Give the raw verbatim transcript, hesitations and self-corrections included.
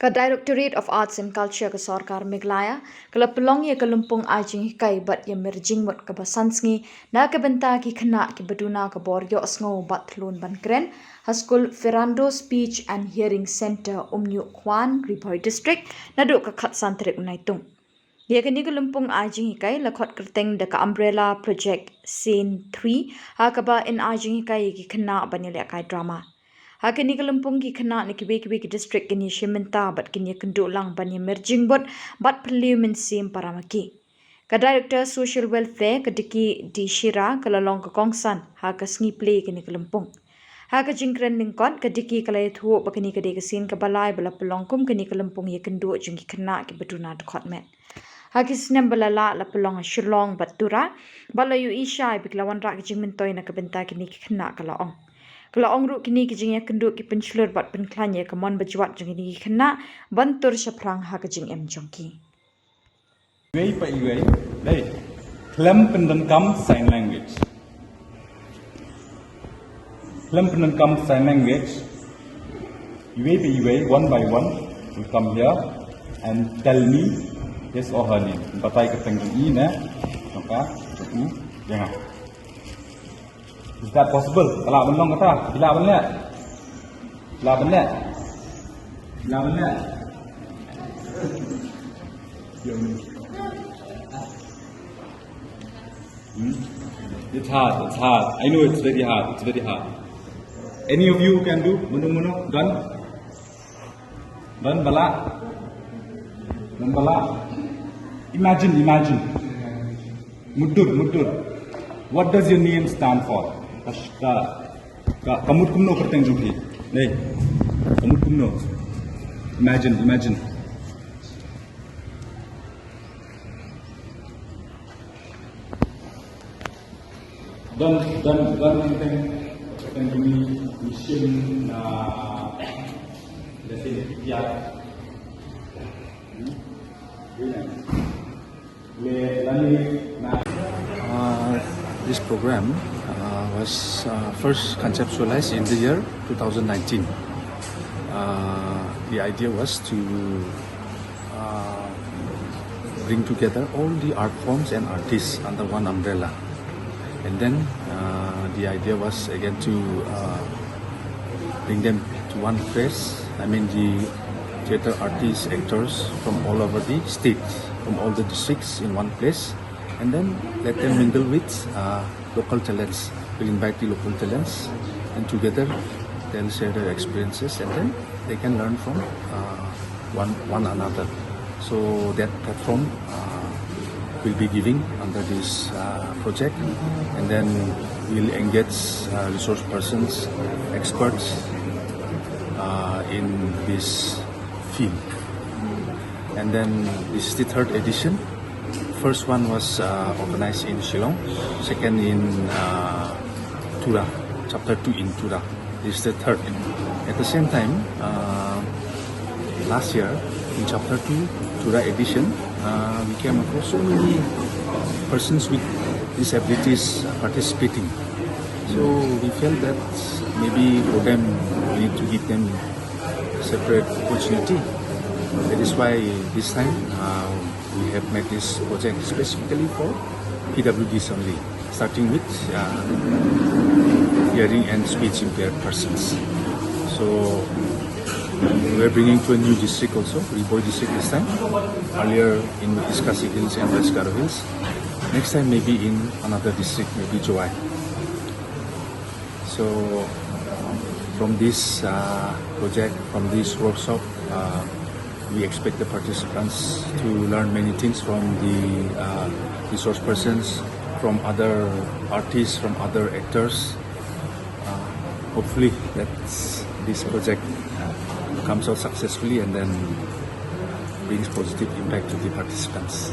Ka Directorate of Arts and Culture ka Sorkar Meghalaya ka la pynlong ïa ka lympung ai jinghikai bad ïa mir jingmut kaba san sngi na ka bynta ki khynnah kiba duna ka bor ïohsngew bad thlun ban kren ha skul Ferrando Speech and Hearing Centre, Umñiuhkhwan, Ri Bhoi District, naduh ka khatsan tarik u Naitung. Ïa kane ka lympung ai jinghikai la khot kyrteng da ka Umbrella Project Scene three, ha kaba yn ai jinghikai ïa ki khynnah ban ïalehkai drama. Ha kane ka lympung ki khynnah na kiwei kiwei ki district kin ïashim bynta bad kin ïakynduh lang ban ïamir jingmut bad pynliew mynsiem para ma ki. Ka Director Social Welfare, ka Dicky D Shira, ka la long ka kongsan ha ka sngi plie kane ka lympung. Ha ka jingkren lyngkot, ka Dicky ka la ïathuh ba kane ka dei ka sien kaba lai ba la pynlong kum kane ka lympung ïakynduh jong ki khynnah kiba duna dkhot met. Ha ki snem ba la lah la pynlong ha Shillong bad Tura bad la ïohi shai ba ki la wanrah ki jingmyntoi na ka bynta kine ki khynnah, ka la ong. Ka la ong ruh kine ki jingïakynduh ki pynshlur bad pynkhlaiñ ïa ka mon bajwat jong kine ki khynnah ban tur shaphrang ha ka jingim jong ki. Iwei pa iwei, dei. Khlem pyndonkam sign language. Khlem pyndonkam sign language. Iwei pa iwei, one by one, will come here and tell me his or her name. Batai kyrteng jong i ne, jong ka, jong u, jong nga. Is that possible? Ka lah ban long kata, ka lah ban leh. Ka lah ban leh. Ka lah ban leh. Hmm? It's hard, it's hard. I know it's very hard, it's very hard. Any of you can do? Mano, mano? Don? Don, ba lah? Don, ba lah? Imagine, imagine. Mutdur, mutdur. What does your name stand for? Ka, ka, ka, ka mut kumno kyrteng jong phi? Dei. Ka mut kumno? Imagine, imagine. Don, don, don kyrteng, kyrteng jong ngi, ngi shim na, let's say, India. Hmm? Very nice. Le, lani, na. Uh, this program, uh, was, uh, first conceptualized in the year two thousand nineteen. Uh, the idea was to uh, bring together all the art forms and artists under one umbrella. And then, uh, the idea was again to, uh, bring them to one place. I mean, the theater artists, actors from all over the state, from all the districts in one place, and then let them mingle with, uh, local talents. We'll invite the local talents, and together they'll share their experiences, and then they can learn from, uh, one, one another. So that platform, uh, will be giving under this, uh, project, and then we'll engage, uh, resource persons, experts, uh, in this field. And then this is the third edition. First one was, uh, organized in Shillong, second in, uh, Tura, chapter two in Tura. This is the third. At the same time, uh, last year in chapter two, Tura edition, uh, we came across so many persons with disabilities participating. So we felt that maybe for them, we need to give them separate opportunity. That is why this time, uh, we have made this project specifically for P W Ds only, starting with, uh, hearing and speech impaired persons. So we're bringing to a new district also, Ri Bhoi District this time. Earlier in East Khasi Hills and West Garo Hills. Next time maybe in another district, maybe Jowai. So from this, uh, project, from this workshop, uh, we expect the participants to learn many things from the, uh, resource persons, from other artists, from other actors. Uh, hopefully that this project, uh, comes out successfully and then brings positive impact to the participants.